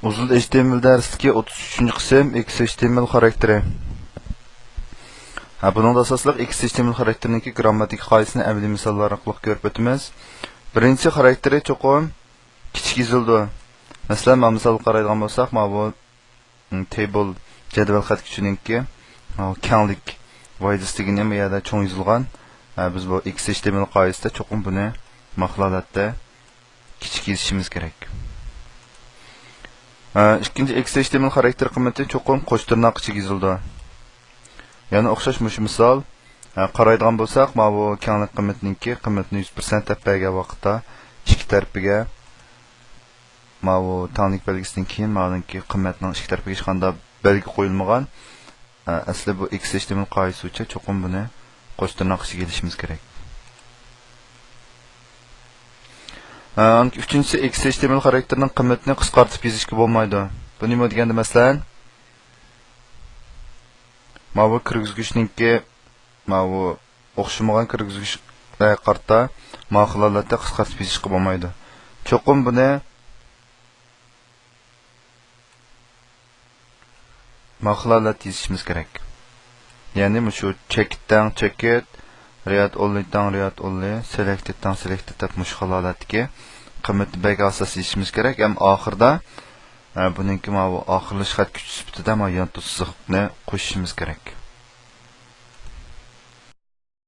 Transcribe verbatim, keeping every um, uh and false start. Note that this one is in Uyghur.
ئۇزۇن H T M L دەرسلىكى ئوتتۇز ئۈچىنچى قىسىم، X H T M L خاراكتېرى. ھە، بۇنىڭدا ئاساسلىق X H T M L خاراكتېرىنىڭكى گرامماتىكا قائىدىسىنى ئەمەلىي مىساللار ئارقىلىق كۆرۈپ ئۆتىمىز. بىرىنچىسى، خاراكتېرى چوقۇم كىچىك يېزىلىدۇ. مەسىلەن، مانا مىسالغا قارايدىغان بولساق، مانا بۇ، م، تېبىل، جەدۋەل خەت كۈچىنىڭكى، مانا بۇ كەڭلىك، width دېگىنى بۇ يەردە چوڭ يېزىلغان. ھە، بىز بۇ X H T M L قائىدىسىدە چوقۇم بۇنى ماقۇل ھالەتتە كىچىك يېزىشىمىز كېرەك. ھە، ئىككىنچى، X H T M L خاراكتېر قىممىتى چوقۇم قوش تىرناق ئىچىگە يېزىلىدۇ. يەنە ئوخشاش مۇشۇ مىسال. ھە، قارايدىغان بولساق، مانا بۇ كەڭلىك قىممىتىنىڭكى قىممىتىنى يۈز پىرسەنت دەپ بەرگەن ۋاقىتتا ئىككى تەرىپىگە، مانا بۇ تەڭلىك بەلگىسىدىن كېيىن مانىڭكى قىممەتنىڭ ئىككى تەرىپىگە ھېچقانداق بەلگە قويۇلمىغان. ئە، ئەسلى بۇ X H T M L قائىدىسى بويىچە چوقۇم بۇنى قوش تىرناق ئىچىگە ئېلىشىمىز كېرەك. ئە، ئۈچىنچىسى، X H T M L خاراكتېرىنىڭ قىممىتىنى قىسقارتىپ يېزىشقا بولمايدۇ. بۇ نېمە دېگەندە، مەسىلەن، ماۋۇ كىرگۈزگۈچنىڭكى، ماۋۇ ئوخشىمىغان كىرگۈزگۈچلەرگە قارىتا ماقۇل ھالەتتە قىسقارتىپ يېزىشقا بولمايدۇ. چوقۇم بۇنى ماقۇل ھالەتتە يېزىشىمىز كېرەك. يەنى مۇشۇ چېكىت تەڭ چېكىت، رىياد ئونلى تەڭ رىياد ئونلى، سېلېكتىد تەڭ سېلېكتىد دەپ مۇشۇ خىل ھالەتتىكى قىممىتى بەرگەن ئاساستا يېزىشىمىز كېرەك. ھەم ئاخىرىدا، ئە، بۇنىڭكى ماۋۇ ئاخىرلىشىش خەت كۈچى سۈپىتىدە ماۋۇ يانتۇ سىزىقنى قوشۇشىمىز كېرەك.